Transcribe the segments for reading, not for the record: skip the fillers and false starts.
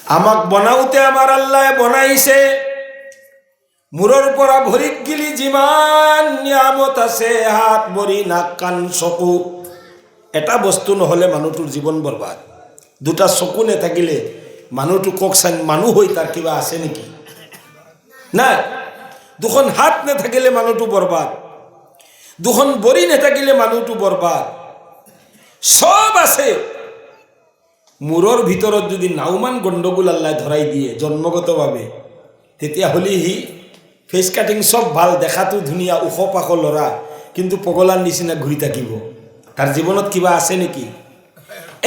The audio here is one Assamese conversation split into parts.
আমাক বনাওতে আমাৰ আল্লাহ বনাইছে, মূৰৰ পৰা ভৰিত গিলি যিমান নিয়ামত আছে, হাত, ভৰি, নাক, কাণ, চকু, এটা বস্তু নহ'লে মানুহটোৰ জীৱন বৰবাদ। দুটা চকু নেথাকিলে মানুহটো কওক চান, মানুহ হৈ তাৰ কিবা আছে নেকি? নাই। দুখন হাত নাথাকিলে মানুহটো বৰবাদ, দুখন ভৰি নাথাকিলে মানুহটো বৰবাদ। চব আছে, মূৰৰ ভিতৰত যদি নাওমান গণ্ডগোল আল্লাহ ধৰাই দিয়ে জন্মগতভাৱে, তেতিয়াহ'লে সি ফেচ কাটিং চব ভাল, দেখাটো ধুনীয়া, ওখ পাখ ল'ৰা, কিন্তু পগলাৰ নিচিনা ঘূৰি থাকিব। তাৰ জীৱনত কিবা আছে নেকি?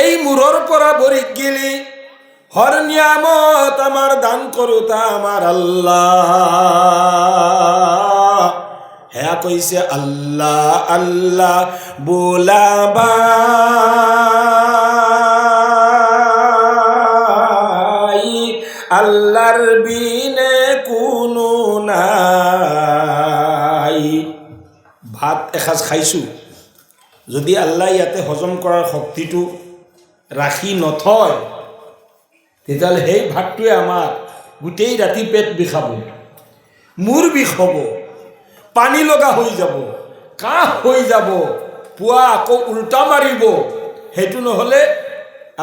এই মূৰৰ পৰা ভৰিত গেলি হৰ নিয়ামত আমাৰ দান কৰোতা আমাৰ আল্লাহ। সেয়া কৈছে, আল্লাহ আল্লাহ বোলা ভাই, আল্লাহর বিনে কোনো নাই। ভাত এসাঁজ খাইছোঁ, যদি আল্লাহ ইয়াতে হজম কৰাৰ শক্তিটো ৰাখি নথয়, তেতিয়াহ'লে সেই ভাতটোৱে আমাৰ গোটেই ৰাতি পেট বিষাব, মূৰ বিষ হ'ব, পানী লগা হৈ যাব, কাহ হৈ যাব, পুৱা আকৌ উল্টা মাৰিব। সেইটো নহ'লে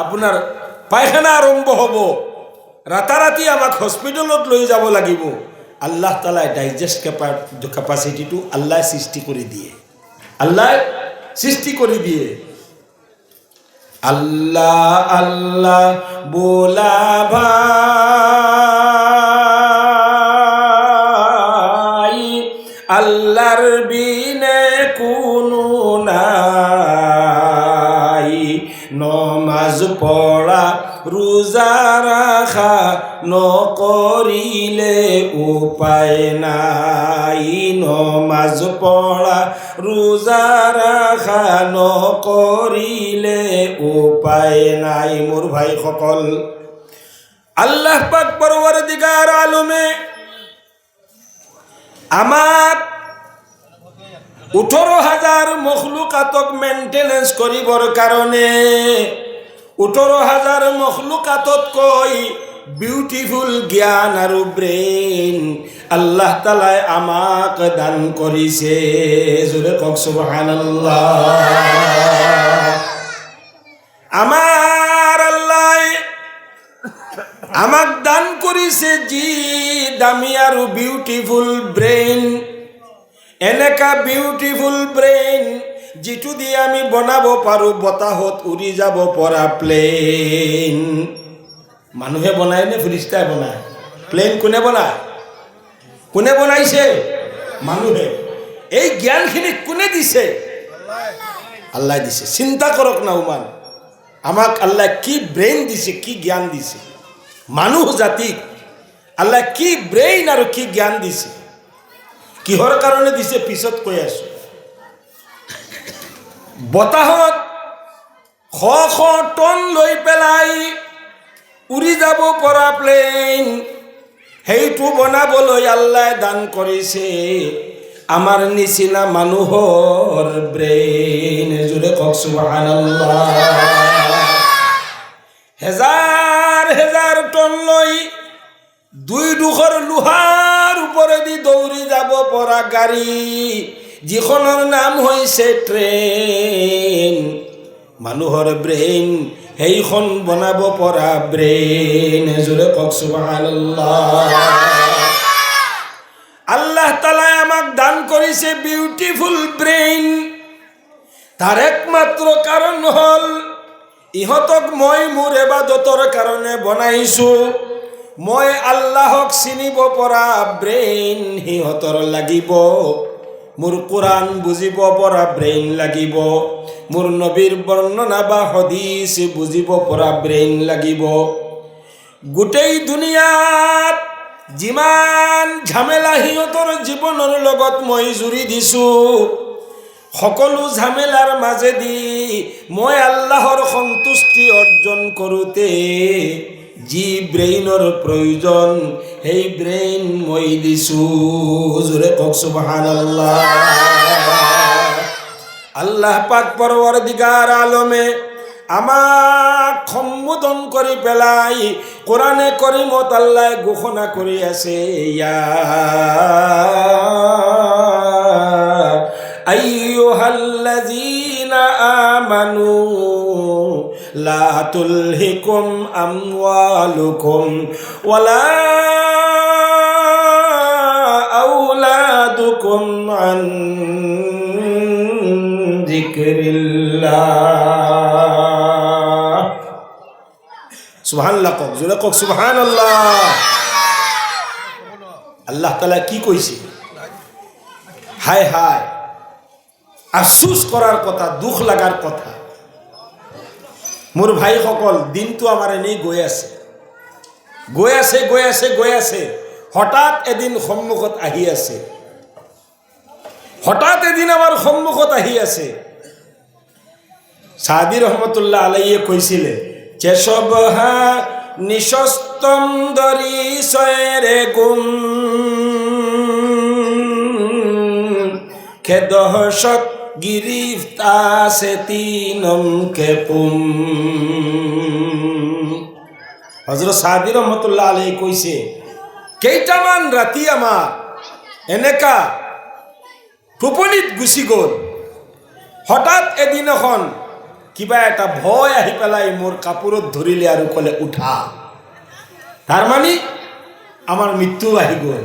আপোনাৰ পায়খানা আৰম্ভ হ'ব, ৰাতাৰাতি আমাক হস্পিটেলত লৈ যাব লাগিব। আল্লাহ তালাই ডাইজেষ্ট কেপাচিটিটো আল্লাহ সৃষ্টি কৰি দিয়ে, আল্লাহ সৃষ্টি কৰি দিয়ে। আল্লাহ আল্লাহ বোলা ভাই, আল্লাহর বিনে কোনো নাই। নমাজ পড়া, রোজা রাখা নকরিলে উপায় নাই। নমাজ পড়া, রোজা রাখা নকরিলে উপায় নাই। মোৰ ভাইসকল, আল্লাহ পাক পৰওয়াৰদিগাৰ আলমে আমাক 18,000 মখলুকাতক মেইনটেনেন্স কৰিবৰ কাৰণে 18,000 মখলুকাততকৈ বিউটিফুল জ্ঞান আৰু ব্ৰেইন আল্লাহ তালাই আমাক দান কৰিছে। জোৰে কওক, সুবহানাল্লাহ। আমাৰ আল্লাহ আমাক দান কৰিছে যি দামী আৰু বিউটিফুল ব্ৰেইন, এনেকা বিউটিফুল ব্ৰেইন যিটো দি আমি বনাব পাৰোঁ বতাহত উৰি যাব পৰা প্লেন। মানুহে বনায় নে ফিৰিস্তাই বনায়? প্লেন কোনে বনায়? কোনে বনাইছে? মানুহে। এই জ্ঞানখিনি কোনে দিছে? আল্লাহ দিছে। চিন্তা কৰক না উমান, আমাক আল্লাহ কি ব্ৰেইন দিছে, কি জ্ঞান দিছে। মানুহ জাতিক আল্লাহ কি ব্ৰেইন আৰু কি জ্ঞান দিছে, কিহৰ কাৰণে দিছে, পিছত কৈ আছো। বতাহত শ শ টন লৈ পেলাই উৰি যাব পৰা প্লেন, সেইটো বনাবলৈ আল্লাহ দান কৰিছে আমাৰ নিচিনা মানুহৰ ব্ৰেইন। জোৰে কওক, সুবহানাল্লাহ। হেজাৰ হেজাৰ টন লৈ দুই ডোখৰ লোহাৰ ওপৰেদি দৌৰি যাব পৰা গাড়ী, যিখনৰ নাম হৈছে ট্ৰেইন, মানুহৰ ব্ৰেইন, সেইখন বনাব পৰা ব্ৰেইন। জোৰে কওক, সুবহানাল্লাহ। আল্লাহ তালাই আমাক দান কৰিছে বিউটিফুল ব্ৰেইন। তাৰ একমাত্ৰ কাৰণ হ'ল ইহঁতক মই মোৰ এবাদতৰ কাৰণে বনাইছোঁ। মই আল্লাহক চিনিব পৰা ব্ৰেইন সিহঁতৰ লাগিব, মোৰ কোৰাণ বুজিব পৰা ব্ৰেইন লাগিব, মোৰ নবীৰ বৰ্ণনা বা হদিছ বুজিব পৰা ব্ৰেইন লাগিব। গোটেই দুনিয়াত যিমান ঝামেলা সিহঁতৰ জীৱনৰ লগত মই জুৰি দিছোঁ, সকলো ঝামেলাৰ মাজেদি মই আল্লাহৰ সন্তুষ্টি অৰ্জন কৰোঁতে যি ব্ৰেইনৰ প্ৰয়োজন, সেই ব্ৰেইন মই দিছোঁ। জোৰে কওক, সুবহানাল্লাহ। আল্লাহ পাক পৰওয়াৰদিগাৰ আলমে আমাক সম্বোধন কৰি পেলাই কোৰআনে কৰিমত আল্লাহ ঘোষণা কৰি আছে, ইয়া আইয়ুহাল্লাযীনা আমানু লা তুলহিকুম আমওয়ালুকুম ওয়ালা আওলাদুকুম আন যিকরিল্লাহ। সুবহানাল্লাহ কক, জোরে কক সুবহানাল্লাহ। আল্লাহ তাআলা কি কইছে? হায় হায়, আফসুস করার কথা, দুখ লাগার কথা। মোৰ ভাইসকল, দিনটো আমাৰ এনেই গৈ আছে, গৈ আছে, গৈ আছে, গৈ আছে, হঠাৎ এদিন সন্মুখত আহি আছে, হঠাৎ এদিন আমাৰ সন্মুখত আহি আছে। সাদি রহমতুল্লাহ আলাইয়ে কৈছিলে যেসব হা নিশস্তম দরি সয়রে গুম খে দহশত গিরিফতা সে তিনম কে পুম। হজরত সাদি রহমতুল্লাহ আলাই কৈছে, কেইটামান ৰাতি আমাৰ এনেকা টোপনিত গুচি গ'ল, হঠাৎ এদিনাখন কিবা এটা ভয় আহি পেলাই মোৰ কাপোৰত ধৰিলে আৰু ক'লে উঠা। তাৰ মানে আমাৰ মৃত্যু আহি গ'ল।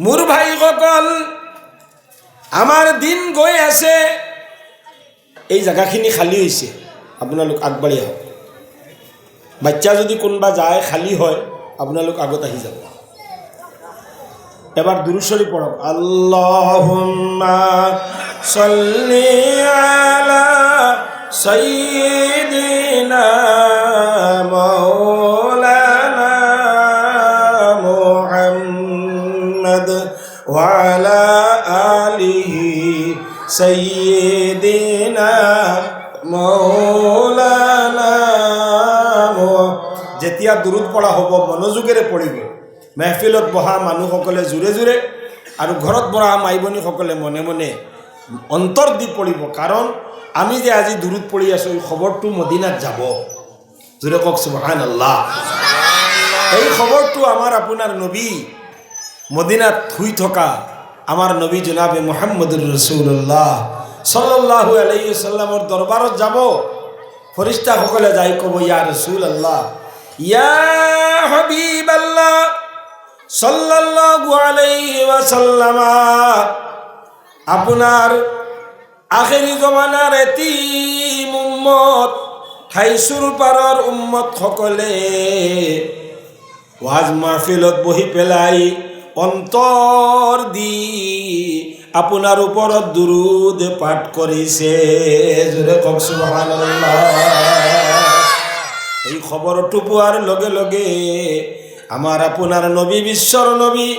মোৰ ভাইসকল, আমাৰ দিন গৈ আছে। এই জেগাখিনি খালী হৈছে, আপোনালোক আগবাঢ়ি আহক। বাচ্চা যদি কোনোবা যায় খালী হয়, আপোনালোক আগত আহি যাব। এবাৰ দুরূদ শরীফ পড়ক। আল্লাহুম্মা সাল্লি আলা সাইয়্যিদিনা মাওলানা মুহাম্মদ ওয়া আলা আলিহি সাইয়্যিদিনা মাওলানা। যেতিয়া দুৰুদ পঢ়া হ'ব মনোযোগেৰে পঢ়িব। মেহফিলত বহা মানুহসকলে জোৰে জোৰে আৰু ঘৰত বহা মাই ভনীসকলে মনে মনে অন্তৰ দি পঢ়িব। কাৰণ আমি যে আজি দুৰুদ পঢ়ি আছোঁ, এই খবৰটো মদিনাত যাব। জোৰে কওক সুবহান আল্লাহ। এই খবৰটো আমাৰ আপোনাৰ নবী মদিনাত শুই থকা আমাৰ নবী জনাবে মোহাম্মদুৰ ৰসুল্লাহ সাল্লাল্লাহু আলাইহি সাল্লামৰ দৰবাৰত যাব। ফৰিস্তাসকলে যাই ক'ব, ইয়া ৰসুল আল্লাহ, ইয়া হাবিব আল্লাহ সাল্লাল্লাহু আলাইহি ওয়াসাল্লাম, আপোনাৰ আখেৰি জমানাৰ এতিম উম্মত, ঠাইচুৰ পাৰৰ উম্মতসকলে ওয়াজ মাহফিলত বহি পেলাই অন্তৰ দি আপোনাৰ ওপৰত দুৰুদ পাঠ কৰিছে। জোৰে কওক সুবহানাল্লাহ। এই খবৰটো পোৱাৰ লগে লগে আমাৰ আপোনাৰ নবী, বিশ্বৰ নবী,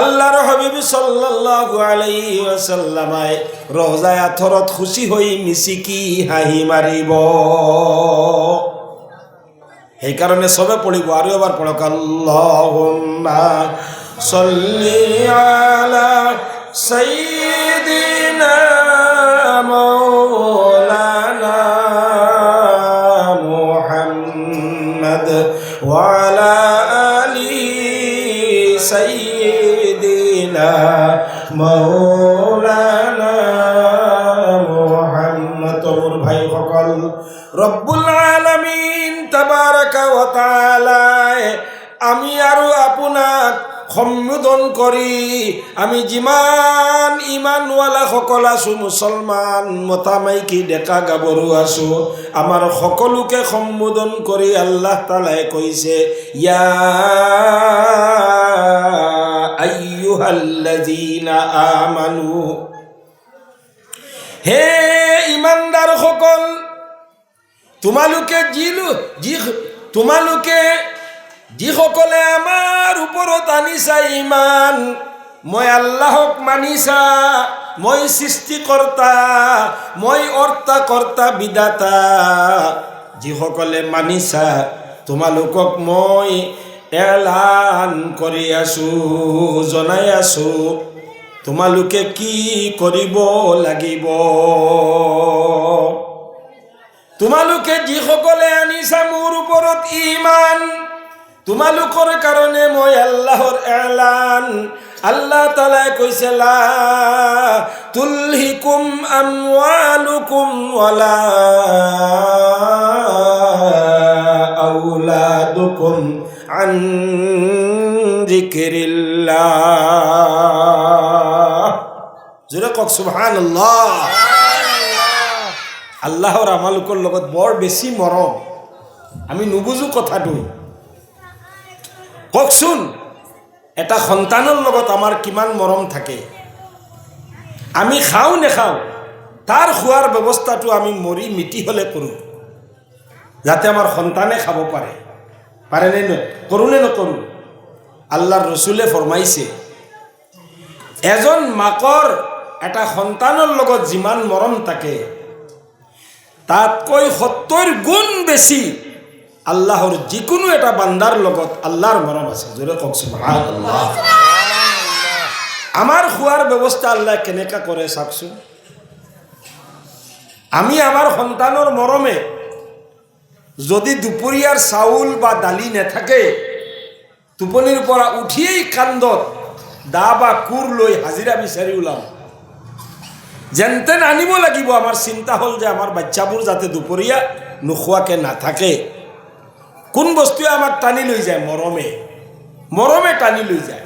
আল্লাহৰ হাবিব সাল্লাল্লাহু আলাইহি ওয়াসাল্লামাই ৰজায় আথৰত খুচি হৈ মিচিকি হাঁহি মাৰিব। সেইকাৰণে চবে পঢ়িব। আৰু এবাৰ পঢ়ক, আল্লাহুম্মা সাল্লি আলা সাইয়্যিদিনা মাওলানা মুহাম্মদ ওয়া আলা আলি সাইয়্যিদিনা মাওলানা মুহাম্মদ। মোৰ ভাইসকল, ৰব্বুল আলামিন তাবাৰাকা ওয়া তাআলা আমি আৰু আপোনাক সম্বোধন কৰি, আমি যিমান ইমানৱালা সকল আছো, মুছলমান মতা মাইকী ডেকা গাভৰু আছো, আমাৰ সকলোকে সম্বোধন কৰি আল্লাহ তালাই কৈছে, ইয়া আইয়ুহাল্লাযীনা আমানু, হে ইমানদাৰসকল, তোমালোকে যি যি তোমালোকে যিসকলে আমাৰ ওপৰত আনিছা ইমান, মই আল্লাহক মানিছা, মই সৃষ্টিকৰ্তা, মই অৰ্তাকৰ্তা বিধাতা, যিসকলে মানিছা তোমালোকক মই এলান কৰি আছো, জনাই আছো তোমালোকে কি কৰিব লাগিব। তোমালোকে যিসকলে আনিছা মোৰ ওপৰত ঈমান, তোমালোকৰ কাৰণে মই আল্লাহৰ এলান। আল্লাহ তালাই কৈছে, لا تلهكم أموالكم ولا أولادكم عن ذكر الله। জোৰে কওক সুবহানাল্লাহ। আল্লাহৰ আমালোকৰ লগত বৰ বেছি মৰম, আমি নুবুজো কথাটো। কওকচোন, এটা সন্তানৰ লগত আমাৰ কিমান মৰম থাকে। আমি খাওঁ নেখাওঁ, তাৰ খোৱাৰ ব্যৱস্থাটো আমি মৰি মিটি হ'লে কৰোঁ, যাতে আমাৰ সন্তানে খাব পাৰে। পাৰেনে ন? কৰোঁ নে নকৰোঁ? আল্লাহৰ ৰচুলে ফৰমাইছে, এজন মাকৰ এটা সন্তানৰ লগত যিমান মৰম থাকে, তাতকৈ 70 গুণ বেছি আল্লাহৰ যিকোনো এটা বান্দাৰ লগত আল্লাহৰ মৰম আছে। জোৰে কওক সুবহানাল্লাহ। আমাৰ খোৱাৰ ব্যৱস্থা আল্লাহ কেনেকা কৰে চাওকচোন। আমি আমাৰ সন্তানৰ মৰমে যদি দুপৰীয়াৰ চাউল বা দালি নাথাকে, টোপনিৰ পৰা উঠিয়েই কান্দত দা বা কোৰ লৈ হাজিৰা বিচাৰি ওলাওঁ, যেন তেন আনিব লাগিব। আমাৰ চিন্তা হ'ল যে আমাৰ বাচ্চাবোৰ যাতে দুপৰীয়া নোখোৱাকে নাথাকে। কোন বস্তুৱে আমাক টানি লৈ যায়? মৰমে, মৰমে টানি লৈ যায়।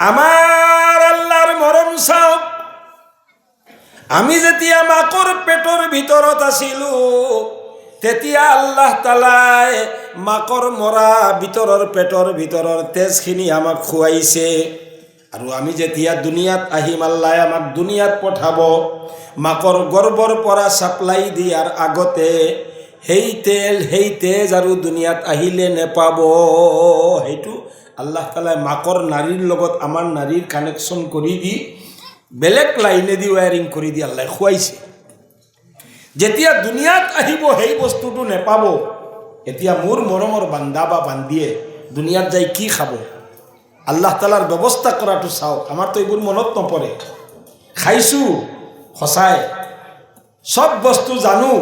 আমাৰ আল্লাহৰ মৰম চাওক, আমি যেতিয়া মাকৰ পেটৰ ভিতৰত আছিলোঁ, তেতিয়া আল্লাহ তালাই মাকৰ মৰা ভিতৰৰ পেটৰ ভিতৰৰ তেজখিনি আমাক খুৱাইছে। আৰু আমি যেতিয়া দুনিয়াত আহিম, আল্লাহ আমাক দুনিয়াত পঠাব, মাকৰ গৰ্ভৰ পৰা ছাপ্লাই দিয়াৰ আগতে সেই তেল, সেই তেজ আৰু দুনিয়াত আহিলে নেপাব। সেইটো আল্লাহ তালাই মাকৰ নাৰীৰ লগত আমাৰ নাৰীৰ কানেকশ্যন কৰি দি, বেলেগ লাইনেদি ৱায়াৰিং কৰি দি আল্লাহে খুৱাইছে। যেতিয়া দুনিয়াত আহিব, সেই বস্তুটো নেপাব। এতিয়া মোৰ মৰমৰ বান্দা বা বান্দিয়ে দুনিয়াত যাই কি খাব? আল্লাহ তালাৰ ব্যৱস্থা কৰাটো চাওক। আমাৰতো এইবোৰ মনত নপৰে। খাইছোঁ সঁচাই, চব বস্তু জানো,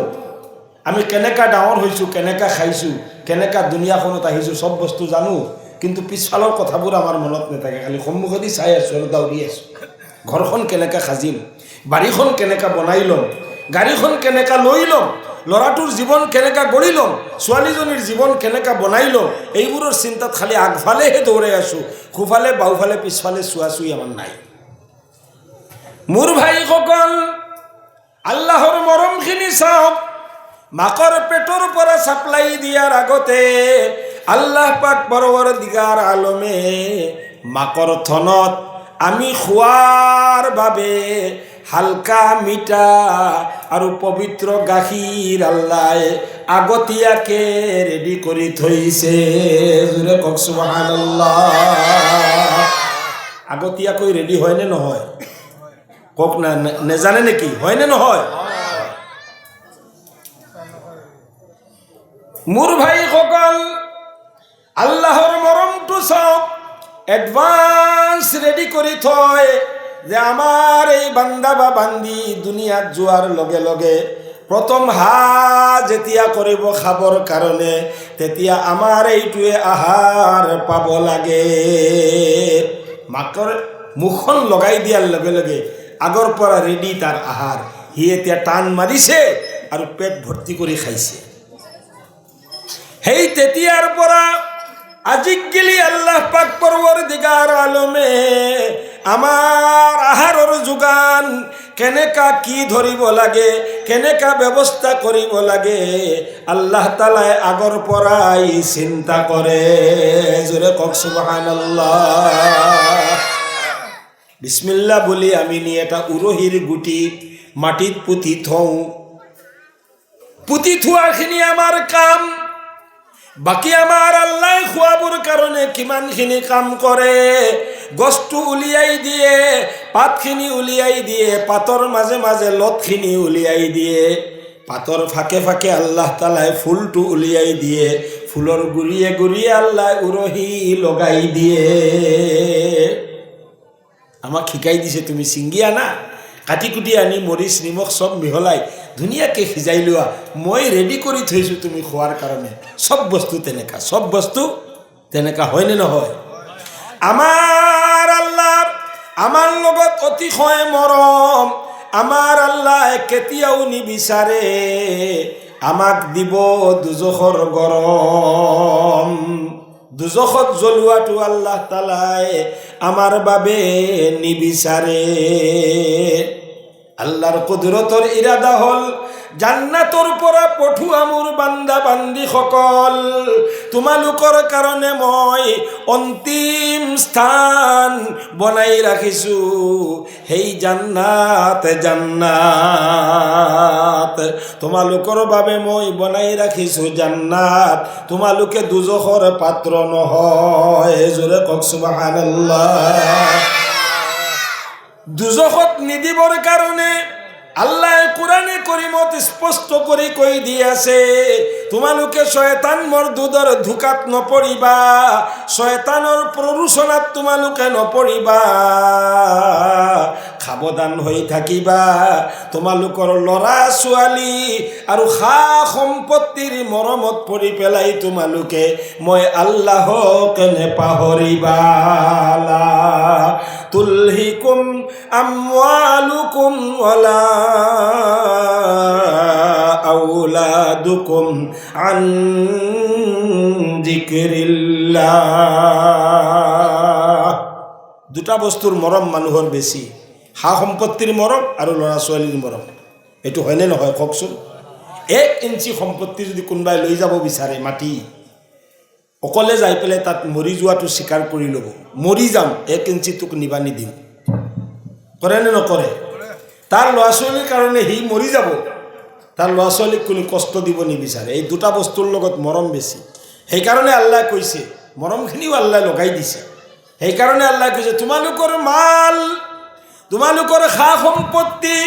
আমি কেনেকা ডাঙৰ হৈছোঁ, কেনেকা খাইছোঁ, কেনেকা দুনিয়াখনত আহিছোঁ, চব বস্তু জানো। কিন্তু পিছফালৰ কথাবোৰ আমাৰ মনত নাথাকে। খালি সন্মুখেদি চাই আছোঁ আৰু দৌৰি আছোঁ। ঘৰখন কেনেকা সাজিম, বাৰীখন কেনেকা বনাই ল'ম, গাড়ীখন কেনেকা লৈ ল'ম, ল'ৰাটোৰ জীৱন কেনেকা গঢ়ি ল'ম, ছোৱালীজনীৰ জীৱন কেনেকা বনাই ল'ম, এইবোৰৰ চিন্তাত খালি আগফালেহে দৌৰাই আছোঁ। সোঁফালে, বাওঁফালে, পিছফালে চোৱা চুই আমাৰ নাই। মোৰ ভাইসকল, আল্লাহৰ মৰমখিনি চাওক। মাকৰ পেটৰ পৰা ছাপ্লাই দিয়াৰ আগতে আল্লাহ পাক পৰৱৰদিগাৰ আলমে মাকৰ থনত আমি খোৱাৰ বাবে হালকা মিঠা আৰু পবিত্ৰ গাখীৰ আল্লাহ আগতীয়াকে ৰেডি কৰি থৈছে। জোৰে কওক সুবহানাল্লাহ। আগতীয়াকৈ ৰেডি হয়নে নহয় কওক না। নেজানে নেকি? হয়নে নহয়? মোৰ ভাইসকল, আল্লাহৰ মৰমটো চাওক। এডভান্স ৰেডি কৰি থয় যে আমাৰ এই বান্দা বা বান্দি দুনিয়াত যোৱাৰ লগে লগে প্ৰথম হা যেতিয়া কৰিব খাবৰ কাৰণে, তেতিয়া আমাৰ এইটোৱে আহাৰ পাব লাগে। মাকৰ মুখখন লগাই দিয়াৰ লগে লগে আগৰ পৰা ৰেডি তাৰ আহাৰ। সি এতিয়া টান মাৰিছে আৰু পেট ভৰ্তি কৰি খাইছে। সেই তেতিয়াৰ পৰা আজিক গেলি আল্লাহ পাক পৰৱৰদিগাৰ আলমে আমাৰ আহাৰৰ যোগান কেনেকা কি ধৰিব লাগে, কেনেকা ব্যৱস্থা কৰিব লাগে, আল্লাহ তালাই আগৰ পৰাই চিন্তা কৰে। জোৰে কওক সুবহানাল্লাহ। বিসমিল্লা বুলি আমি নি এটা উৰহীৰ গুটি মাটিত পুতি থওঁ। পুতি থোৱাখিনি আমাৰ কাম। বাকী আমাৰ আল্লাহ খুৱাবৰ কাৰণে কিমানখিনি কাম কৰে। গছটো উলিয়াই দিয়ে, পাতখিনি উলিয়াই দিয়ে, পাতৰ মাজে মাজে লতখিনি উলিয়াই দিয়ে, পাতৰ ফাঁকে ফাঁকে আল্লাহ তালাই ফুলটো উলিয়াই দিয়ে, ফুলৰ গুৰিয়ে গুৰিয়ে আল্লাহ উৰহি লগাই দিয়ে। আমাক শিকাই দিছে, তুমি ছিঙি আনা, কাটি কুটি আনি মৰিচ নিমখ চব মিহলাই ধুনীয়াকৈ সিজাই লোৱা, মই ৰেডি কৰি থৈছোঁ তুমি খোৱাৰ কাৰণে। চব বস্তু তেনেকা, চব বস্তু তেনেকা হয়নে নহয়? আমাৰ আল্লাহ আমাৰ লগত অতিশয় মৰম। আমাৰ আল্লাহ কেতিয়াও নিবিচাৰে আমাক দিব দুজখৰ গৰম। দুজখত জ্বলোৱাটো আল্লাহ তালাই আমাৰ বাবে নিবিচাৰে। আল্লাহৰ কুদৰতৰ ইৰাদা হ'ল জান্নাতৰ পৰা পঠোৱা মোৰ বান্দা বান্দীসকল, তোমালোকৰ কাৰণে মই অন্তিম স্থান বনাই ৰাখিছোঁ, সেই জান্নাত। জান্নাত তোমালোকৰ বাবে মই বনাই ৰাখিছোঁ জান্নাত, তোমালোকে দুজখৰ পাত্ৰ নহয়। জোৰে কওক সুবহানাল্লাহ। দুজখত নিদিবৰ কাৰণে আল্লাহ কোৰআনে কৰিমত স্পষ্ট কৰি কৈ দি আছে, তোমালোকে শয়তান মৰদুদৰ ধোকাত নপৰিবা, শয়তানৰ প্ৰৰোচনাত তোমালোকে নপৰিবা, সাৱধান হৈ থাকিবা। তোমালোকৰ ল'ৰা ছোৱালী আৰু সা সম্পত্তিৰ মৰমত পৰি পেলাই তোমালোকে মই আল্লাহক নেপাহৰিবা। লা তুলহিকুম আমৱালুকুম ওয়ালা আওলাদুকুম আন যিকৰিল্লাহ। দুটা বস্তুৰ মৰম মানুহৰ বেছি, সা সম্পত্তিৰ মৰম আৰু ল'ৰা ছোৱালীৰ মৰম। এইটো হয়নে নহয় কওকচোন? 1 ইঞ্চি সম্পত্তি যদি কোনোবাই লৈ যাব বিচাৰে মাটি, অকলে যাই পেলাই তাত মৰি যোৱাটো স্বীকাৰ কৰি ল'ব, মৰি যাম, 1 ইঞ্চি তোক নিবা নিদিম। কৰে নে নকৰে? তাৰ ল'ৰা ছোৱালীৰ কাৰণে সি মৰি যাব, তাৰ ল'ৰা ছোৱালীক কোনো কষ্ট দিব নিবিচাৰে। এই দুটা বস্তুৰ লগত মৰম বেছি। সেইকাৰণে আল্লাহ কৈছে, মৰমখিনিও আল্লাহ লগাই দিছে। সেইকাৰণে আল্লাহ কৈছে, তোমালোকৰ মাল, তোমালোকৰ সা সম্পত্তি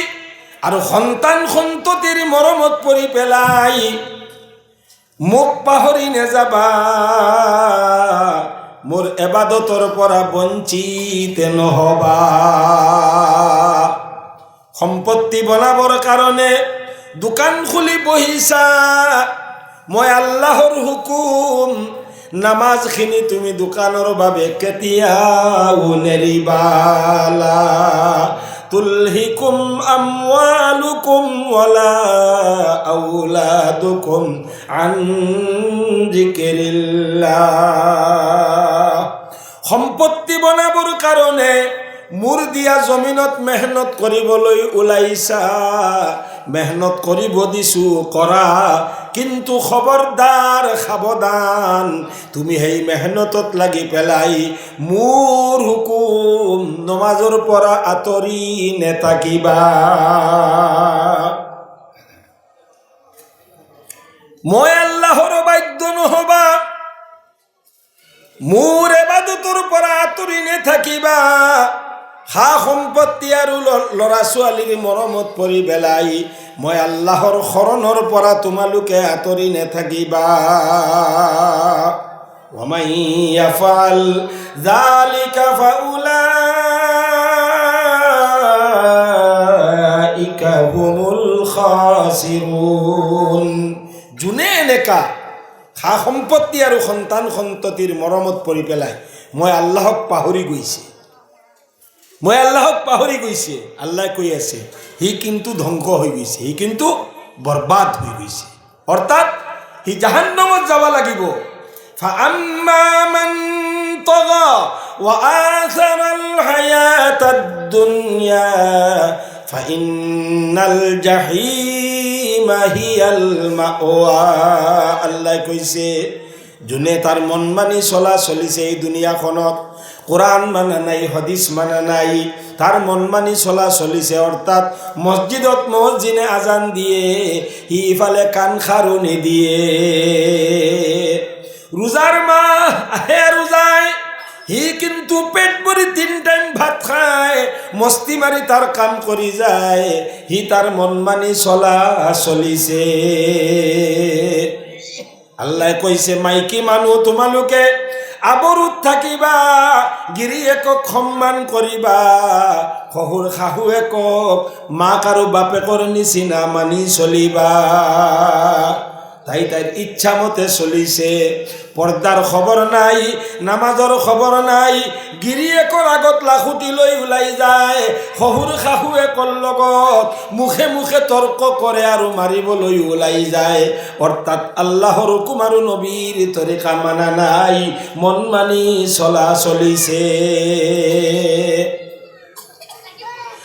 আৰু সন্তান সন্ততিৰ মৰমত পৰি পেলাই মোক পাহৰি নেযাবা, মোৰ এবাদতৰ পৰা বঞ্চিত নহবা। সম্পত্তি বনাবৰ কাৰণে দোকান খুলি বহিছা, মই আল্লাহৰ হুকুম, নামাজখিনি তুমি দোকানৰ বাবে কেতিয়াও নেৰিবা। লা তুলহিকুম আমৱালুকুম ওয়ালা আওলাদুকুম আন যিকৰিল্লাহ। সম্পত্তি বনাবৰ কাৰণে মূৰ দিয়া জমিনত মেহনত কৰিবলৈ ওলাইছা, মেহনত কৰিব দিছোঁ, কৰা, কিন্তু খবৰদাৰ, সাৱধান, তুমি সেই মেহনতত লাগি পেলাই মোৰ হুকুম নমাজৰ পৰা আঁতৰি নেথাকিবা। মই আল্লাহৰ বাধ্য নহবা, মোৰ এবাদতৰ পৰা আঁতৰি নেথাকিবা। সা সম্পত্তি আৰু ল'ৰা ছোৱালীৰ মৰমত পৰি পেলাই মই আল্লাহৰ শৰণৰ পৰা তোমালোকে আঁতৰি নেথাকিবা। ومن يفعل ذلك فأولئك هم الخاسرون। যোনে এনেকা সা সম্পত্তি আৰু সন্তান সন্ততিৰ মৰমত পৰি পেলাই মই আল্লাহক পাহৰি গৈছে, মই আল্লাহক পাহৰি গৈছে, আল্লাহ কৈ আছে, সি কিন্তু ধ্বংস হৈ গৈছে, সি কিন্তু বৰবাদ হৈ গৈছে, অৰ্থাৎ সি জাহান্নামত যাব লাগিব। فأما من طغى وآثر الحياة الدنيا فإن الجحيم هي المأوى। আল্লাহ কৈছে, যোনে তাৰ মন মানি চলা চলিছে এই দুনিয়াখনত, কোৰআন মানা নাই, হদিস মানা নাই, তাৰ মন মানি চলা চলিছে, অৰ্থাৎ মছজিদত মছজিদে আজান দিয়ে, সি ইফালে কাণ খাৰো নিদিয়ে। ৰোজাৰ মাহ আহে আৰু যায়, সি কিন্তু পেট ভৰি 3 টাইম ভাত খায়, মস্তি মাৰি তাৰ কাম কৰি যায়, সি তাৰ মন মানি চলা চলিছে। আল্লাহ কৈছে, মাইকী মানুহ তোমালোকে আবৰুত থাকিবা, গিৰিয়েকক সন্মান কৰিবা, শহুৰ শাহুৱেকক মাক আৰু বাপেকৰ নিচিনা মানি চলিবা। তাই তাইৰ ইচ্ছামতে চলিছে, পৰ্দাৰ খবৰ নাই, নামাজৰ খবৰ নাই। গিৰিয়েকৰ আগত লাখুটি লৈ ওলাই যায়, শহুৰ শাহুৱেকৰ লগত মুখে মুখে তৰ্ক কৰে আৰু মাৰিবলৈ ওলাই যায়। অৰ্থাৎ আল্লাহৰ হুকুম আৰু নবীৰ তৰিকা মানা নাই, মন মানি চলা চলিছে।